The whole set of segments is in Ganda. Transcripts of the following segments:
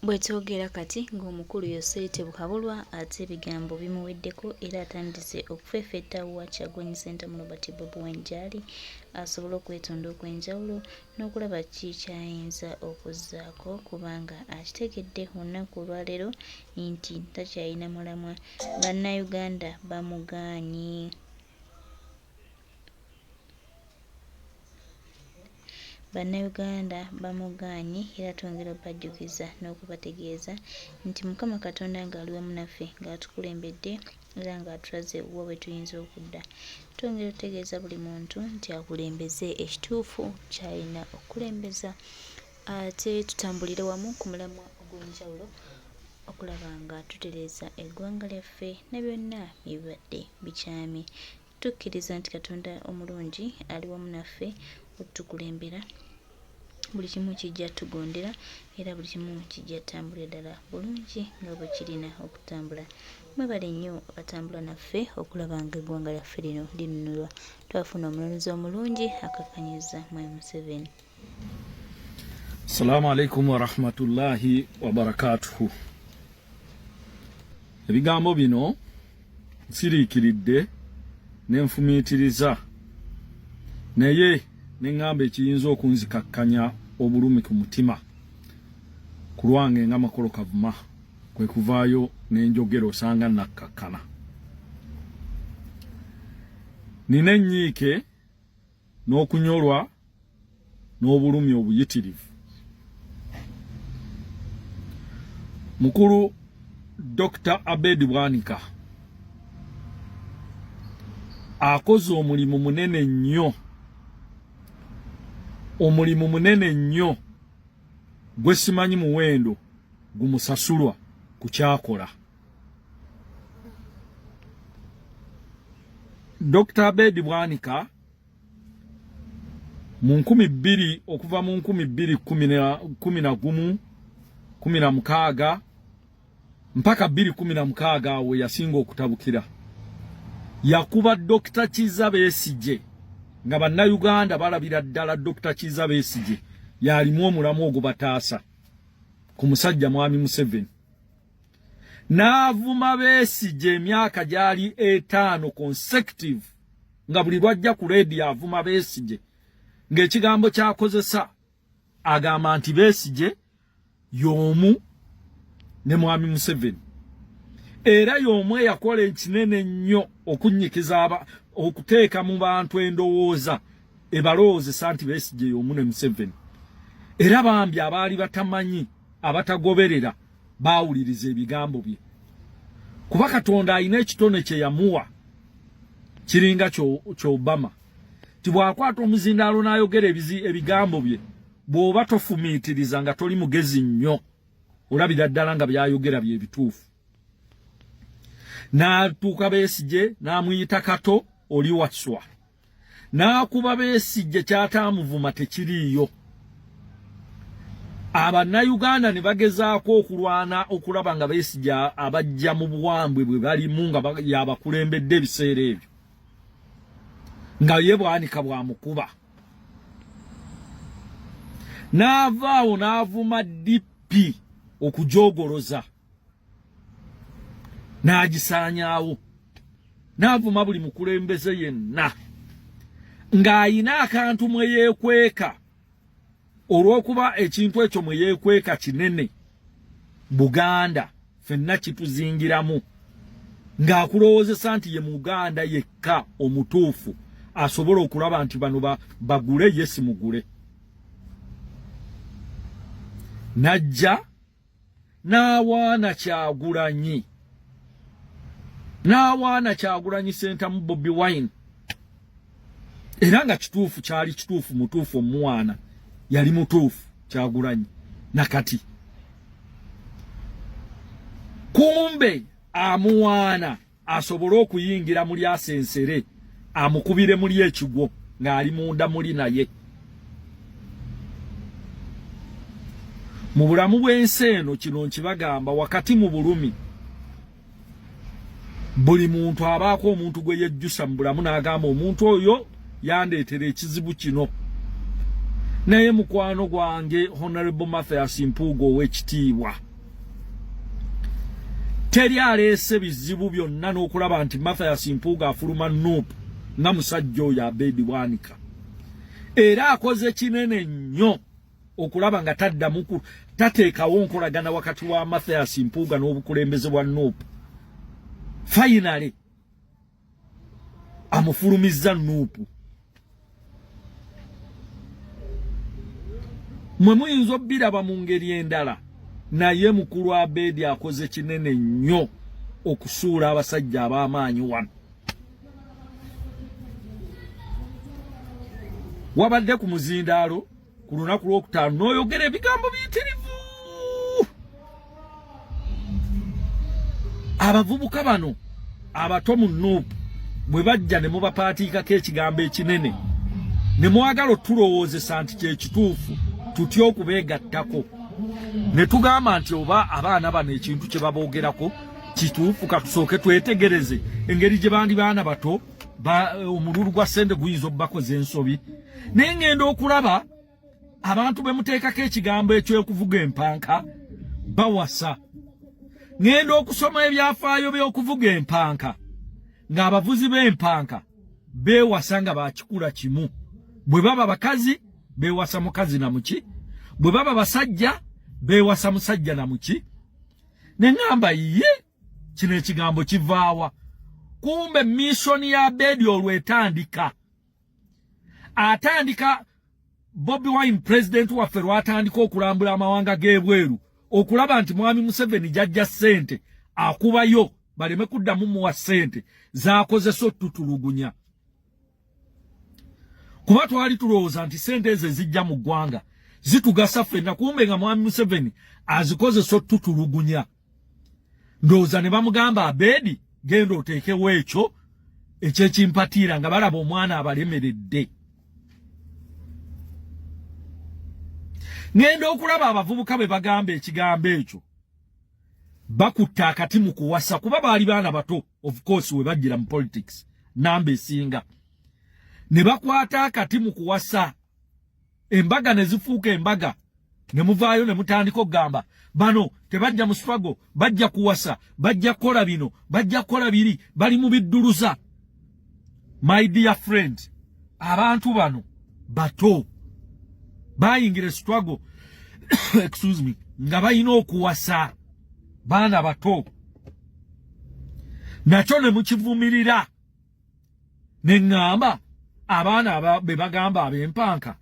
Bwetwogera kati ng'omukulu Yoseri Tebuhaburwa ate ebigambo bimuweddeko era atandise okufefetta wa Kyagulanyi Ssentamu Robert Bobi Wine gy'ali asobole okwetonda okw'enjawulo n'okulaba ki ky'ayinza okuzzaako kubanga akitegedde olunaku olwaleero nti takyalina mulamwa Bannayuganda bamugaanyi. Bannayuganda bamugaanyi era twongera obajjukiza n'okubategeeza nti Mukama Katonda ng'ali wamu naffe ng'atukulembedde era ng'atulaze wa we tuyinza okudda. Twongera otutegeeza buli muntu nti akulembeze ekituufu ky'alina okukulembeza ate tutambulire wamu ku mulamwa ogw'enjawulo okulaba nga tutereeza eggwanga lyaffe na byonna ebibadde bikyamye. Tukkiriza nti Katonda omulungi ali wamu naffe okutukulembera. Buli kimu kijja tugondera era buli kimu kijja tambulira ddala bulungi nga bwe kirina okutambula. Mwebale nnyo abatambula naffe okulaba nga eggwanga lyaffe lino linunulwa. Twafuna omununuzi omulungi akakkanyiza Mwami Museveni. Assalamu alaikum warahmatullahi wabarakatuhu. Ebigambo bino nsiriikiridde ne nfumiitiriza naye ne ŋŋamba ekiyinza okunzikakkanya obulumi ku mutima ku lwange nga Makolo Kavuma kwe kuvaayo ne njogera osanga nakkakkana. Nina ennyiike n'okunyolwa n'obulumi obuyitirivu. Mukulu Dr. Abed Bwanika akoze omulimu munene nnyo, omulimu munene nnyo gwe simanyi muwendo gumusasulwa ku kyakola. Dr. Abed Bwanika mu 2000 okuva mu 2011 16 mpaka 2016 awo yasinga okutabukira yakuba Dr. Kiza Besigye nga bannayuganda balabira ddala Dr. Kiza Besigye yalimu omulamu ogubataasa ku musajja Mwami Museveni n'avuma Besigye emyaka gyali etaano consecutive nga buli lwajja ku leediyo avuma Besigye ng'ekigambo ky'akozesa agamba nti Besigye y'omu ne Mwami Museveni era y'omu eyakola ekinene ennyo okunnyikiza okuteeka mu bantu endowooza ebalowoozesa nti Besigye y'omu ne Museveni era bambi abaali batamanyi abatagoberera baawuliriza ebigambo bye kuba Katonda alina ekitone kye yamuwa kiringa kya Obama ti bw'akwata omuzindaalo n'ayogera ebigambo bye bw'oba tofumiitiriza nga toli mugezi nnyo olabira ddala nga by'ayogera bye bituufu n'atuuka Besigye n'amuyita kato oli waswa n'akuba Besigye kyataamuvuma tekiriiyo Abannayuganda ne bagezaako okulwana okulaba nga Besigye abajja mu buwambwe bwe balimu nga yabakulembedde ebiseera ebyo nga ye Bwanika bwamukuba n'avaawo n'avuma DP okujogoloza n'agisaanyaawo n'avuma buli mukulembeze yenna ng'ayina akantu mwe yeekweka olw'okuba ekintu ekyo mwe yeekweka kinene Buganda fenna kituzingiramu ng'akulowoozesa nti ye Muganda yekka omutuufu asobola okulaba nti bano bagule ye si mugule n'ajja n'awaana Kyagulanyi n'awaana Kyagulanyi Ssentamu Bobi Wine era nga kituufu kyali kituufu mutuufu omuwaana yali mutuufu Kyagulanyi nakati kumbe amuwaana asobole okuyingira muli asensere amukubire muli ekigwo ng'ali munda muli naye mu bulamu bw'ensi eno kino nkibagamba wakati mu bulumi buli muntu abaako omuntu gwe yejjusa mu bulamu n'agamba omuntu oyo yandeetera ekizibu kino naye mukwano gwange Honorable Mathias Mpuuga ow'ekitiibwa. Teri aleese bizibu byonna n'okulaba nti Mathias Mpuuga afuluma Nup nga musajja oyo Abedi Bwanika. Era akoze kinene nnyo okulaba nga taddamu tateekawo nkolagana wakati wa Mathias Mpuuga n'obukulembeze bwa Nup. Finally amufulumizza Nup. Mwe muyinza obbiraba mu ngeri endala, naye mukulu Abedi akoze kinene nnyo okusuula abasajja ab'amaanyi wano. Wabadde ku muzindaalo ku lunaku lwokutaano n'oyogera ebigambo biyitirivu. Abavubuka bano abato mu Nup bwe bajja ne mubapaatiikako ekigambo ekinene ne mwagala otulowoozesa nti kye kituufu, tutya okubeegattako ne tugamba nti oba abaana bano ekintu kye baboogerako kituufu, katusooke twetegereze engeri gye bandi baana bato omululu gwa ssente guyinza okubakoza ensobi. Naye ngenda okulaba abantu be muteekako ekigambo eky'okuvuga empanka bawasa. Ngenda okusoma ebyafaayo by'okuvuga empanka ng'abavuzi b'empanka beewasa nga bakikula kimu. Bwe baba bakazi beewasa mukazi na muki, bwe baba basajja beewasa musajja na muki. Ne ŋŋamba ye kino ekigambo kivaawa? Kumbe mission ya Abedi olwo etandika atandika Bobi Wine president waffe lwatandika okulambula amawanga g'ebweru okulaba nti mwami Museveni jajja ssente akubayo baleme kuddamu muwa ssente z'akozesa otutulugunya, kuba twali tulowooza nti ssente ezo ezijja mu ggwanga zitugasa ffenna, kumbe nga mwami Museveni azikozesa otutulugunya. Ndowooza ne bamugamba Abedi genda oteekewo ekyo ekyekimpatiira, nga balaba omwana abalemeredde. Ngenda okulaba abavubuka bwe bagamba ekigambo ekyo bakutta akati mu kuwasa, kuba baali baana bato of course we bajjira mu politics namba esinga, ne bakwata akati mu kuwasa embaga ne zifuuka embaga, ne muvaayo ne mutandika okugamba bano tebajja mu struggle, bajja kuwasa, bajja kukola bino, bajja kukola biri, bali mu bidduluza. My dear friend, abantu bano bato bayingira struggle excuse me, nga balina okuwasa baana bato, nakyo ne mukivumirira. Ne ŋŋamba abaana be bagamba ab'empanka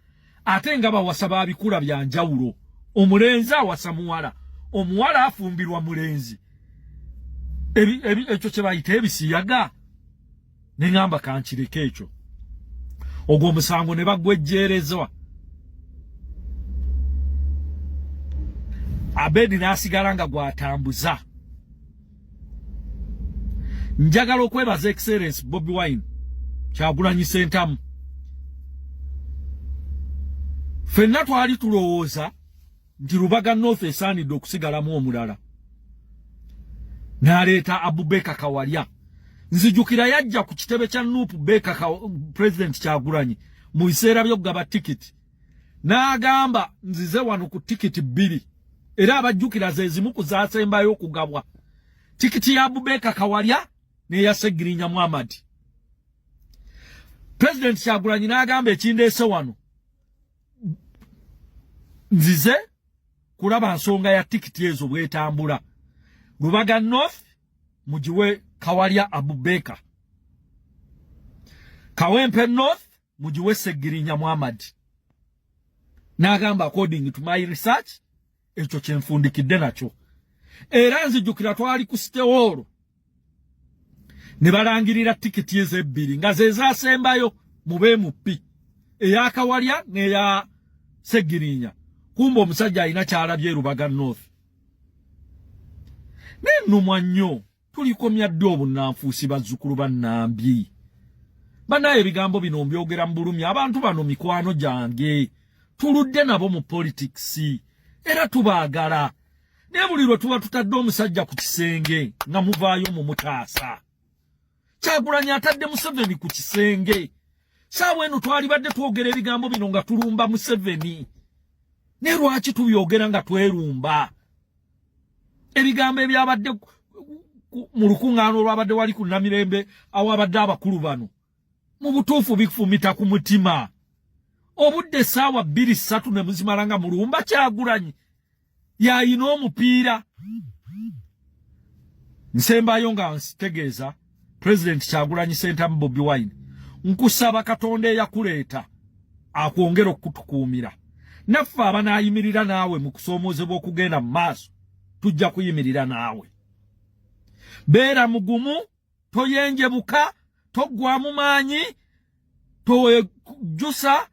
ate nga bawasa babikula bya njawulo. Omulenzi awasa muwala, omuwala afumbirwa mulenzi, ekyo kye bayita ebisiyaga. Ne ŋŋamba kankireke ekyo, ogwo omusango ne bagwejjeerezwa. Abedi n'asigala nga gwatambuza. Njagala okwebaza Excellence Bobi Wine Kyagulanyi Ssentamu. Ffenna twali tulowooza nti Lubaga North esaanidde okusigalamu omulala, n'aleeta Abubeka Kawalya. Nzijukira yajja ku kitebe kya Nup Beka President Kyagulanyi mu biseera by'okugaba tikiti, n'agamba nzize wano ku tikiti 2, era abajjukira ze zimu ku zaasembayo okugabwa, tikiti ya Abubeka Kawalya n'eya Ssegirinya Muhammad. President Kyagulanyi n'agamba ekindeese wano nzize kulaba nsonga ya tikiti ezo bwetambula. Lubaga North mugiwe Kawalya Abubeka, Kawempe North mugiwe Ssegirinya Muhammad. N'agamba according to my research ekyo kyenfundikidde nakyo. Era nzijukira twali ku Sitewolo ne balangirira tikiti ezo ebbiri nga ze zasembayo mu BMP, eya Kawalya n'eya Ssegirinya. Kumbe omusajja alina kyalabye Lubaga North. Nennumwa nnyo, tulikomya ddi obunnanfuusi bazzukulu ba Nnambi? Banaye ebigambo bino mbyogera mu bulumi. Abantu bano mikwano gyange, tuludde nabo mu politics era tubaagala, naye buli lwe tuba tutadde omusajja ku kisenge nga muvaayo mumutaasa. Kyagulanyi atadde Museveni ku kisenge. Saawa eno twalibadde twogera ebigambo bino nga tulumba Museveni, naye lwaki tubyogera nga twerumba? Ebigambo ebyabadde mu lukuŋŋaana olwabadde wali ku Namirembe awabadde abakulu bano, mu butuufu bifumita ku mutima. Obudde essaawa bbiri ssatu ne muzimala nga mulumba Kyagulanyi yayina omupiira. Nsembayo nga ntegeeza President Kyagulanyi Ssentamu Bobi Wine, nkusaba Katonda eyakuleeta akwongera okutukuumira, naffe abanaayimirira naawe mu kusoomoozebwa okugenda mu maaso tujja kuyimirira naawe. Beera mugumu, toyenjebuka, toggwamu maanyi, towejjusa,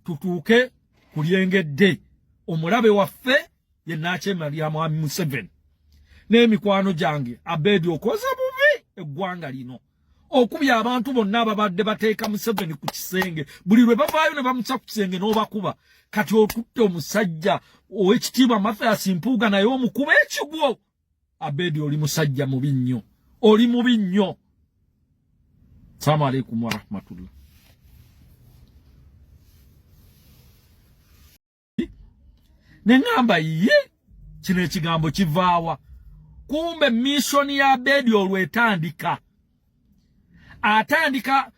tutuuke ku lyengedde. Omulabe waffe ye Naakyemalira Mwami Museveni n'emikwano gyange. Abedi, okoze bubi eggwanga lino okubya abantu bonna ababadde bateeka Museveni ku kisenge. Buli lwe bavaayo ne bamusa ku kisenge n'obakuba. Kati okutte omusajja ow'ekitiibwa Mathias Mpuuga naye omukuba ekigwo. Abedi, oli musajja mubi nnyo, oli mubi nnyo. Salamu alaikum warahmatullah. Ne ŋŋamba, ye kino ekigambo kivaawa? Kumbe mission ya Abedi olwo etandika, atandika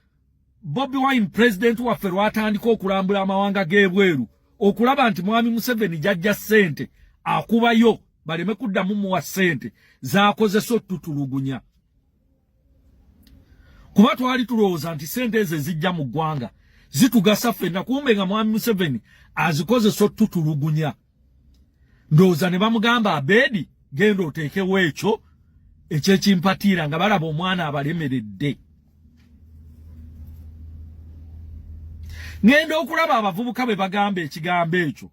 Bobi Wine president waffe lwatandika okulambula amawanga g'ebweru okulaba nti Mwami Museveni jajja ssente akubayo baleme kuddamu muwa ssente zakozesa otutulugunya, kuba twali tulowooza nti ssente ezo ezijja mu ggwanga zitugasa ffenna, kumbe nga Mwami Museveni azikozesa otutulugunya. Ndowooza ne bamugamba, Abedi, genda oteekewo ekyo ekyekimpatiira, nga balaba omwana abalemeredde. Ŋŋenda okulaba abavubuka bwe bagamba ekigambo ekyo,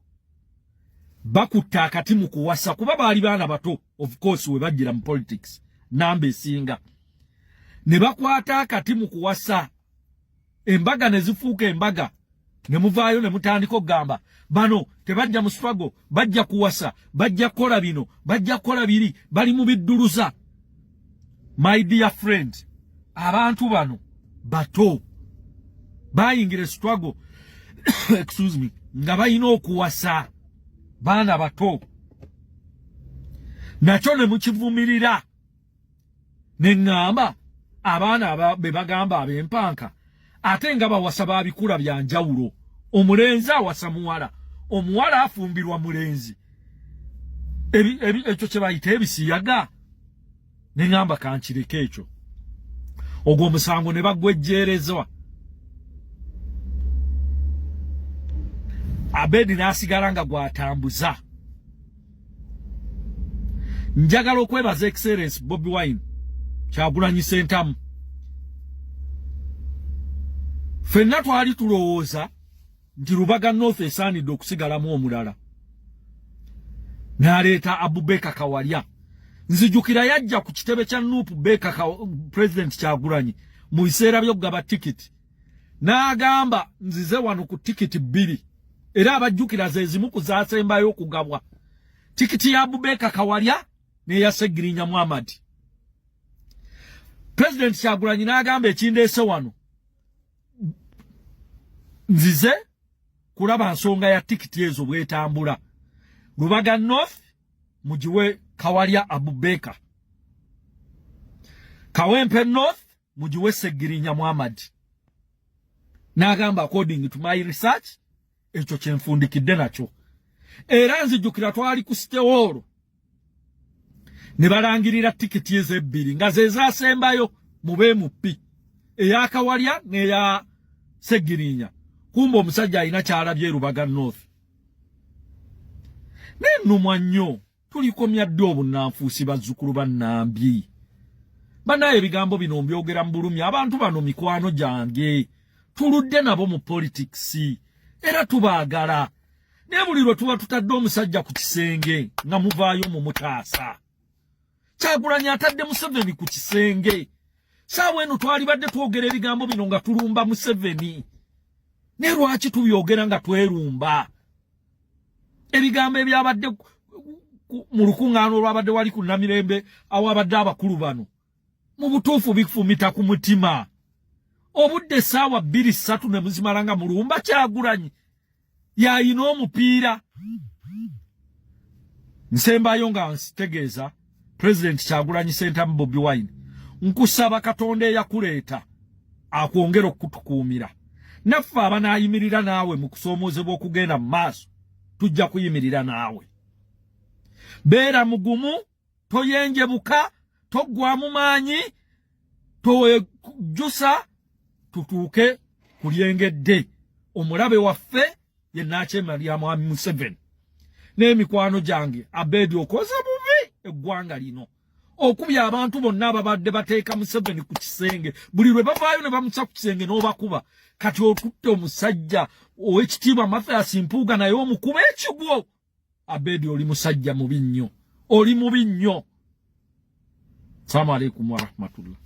bakutte akati mu kuwasa, kuba baali baana bato, of course we bajjira mu politics namba esinga, ne bakwata akati mu kuwasa, embaga ne zifuuka embaga, ne muvaayo ne mutandika okugamba bano tebajja mu struggle, bajja kuwasa, bajja kukola bino, bajja kukola biri, bali mu bidduluza. My dear friend, abantu bano bato bayingira struggle, excuse me, nga balina okuwasa, baana bato, nakyo ne mukivumirira. Ne ŋŋamba abaana be bagamba ab'empanka ate nga bawasa babikula bya njawulo. Omulenzi awasa muwala, omuwala afumbirwa mulenzi, ekyo kye bayita ebisiyaga. Ne ŋŋamba kankireke ekyo, ogwo omusango ne bagwejjeerezwa. Abedi n'asigala nga gwatambuza. Njagala okwebaza Excellence Bobi Wine Kyagulanyi Ssentamu. Ffenna twali tulowooza nti Lubaga North esaanidde okusigalamu omulala, n'aleeta Abubeka Kawalya. Nzijukira yajja ku kitebe kya NUP Beka President Kyagulanyi mu biseera by'okugaba tikiti, n'agamba, nzize wano ku tikiti bbiri, era abajjukira ze zimu ku zaasembayo okugabwa, tikiti ya Abubeka Kawalya n'eya Segirinya Muhammad. President Kyagulanyi n'agamba, ekindeese wano nzize kulaba nsonga ya tikiti ezo bwetambula. Lubaga North mugiwe Kawalya Abubeka, Kawempe North mugiwe Segirinya Muhammad. N'agamba, according to my research, ekyo kyenfundikidde nakyo. Era nzijukira twali ku sitewoolo ne balangirira tikiti ezo ebbiri nga ze zasembayo mu beemuppi, eyakawalya n'eya Segirinya. Kumba omusajja alina kyalabye Rubaga North. Nennumwa nnyo. Tulikomya ddi obunnanfuusi, bazzukulu ba Nnambi? Banaye, ebigambo bino mbyogera mu bulumi. Abantu bano mikwano gyange, tuludde nabo mu politics era tubaagala, naye buli lwe tuba tutadde omusajja ku kisenge nga muvaayo mumutaasa. Kyagulanyi atadde Museveni ku kisenge. Saawa eno twalibadde twogera ebigambo bino nga tulumba Museveni, naye lwaki tubyogera nga twerumba? Ebigambo ebyabadde mu lukuŋŋaana olwabadde wali ku Namirembe awabadde abakulu bano, mu butuufu bifumita ku mutima. Obudde essaawa bbiri ssatu ne muzimala nga mulumba Kyagulanyi yayina omupiira. Nsembayo nga ntegeeza President Kyagulanyi Ssentamu Bobi Wine, nkusaba Katonda eyakuleeta akwongera okutukuumira, naffe abanaayimirira naawe mu kusoomoozebwa okugenda mu maaso tujja kuyimirira naawe. Beera mugumu, toyenjebuka, toggwamu maanyi, towejjusa, tutuuke ku lyengedde. Omulabe waffe ye naakyemalira Mwami Museveni n'emikwano gyange. Abedi, okoze bubi eggwanga lino okubya abantu bonna ababadde bateeka Museveni ku kisenge. Buli lwe bavaayo ne bamusa ku kisenge n'obakuba. Kati okutte omusajja ow'ekitiibwa Mathias Mpuuga naye omukuba ekigwo. Abedi, oli musajja mubi nnyo, oli mubi nnyo. Salamu alaikum warahmatullah.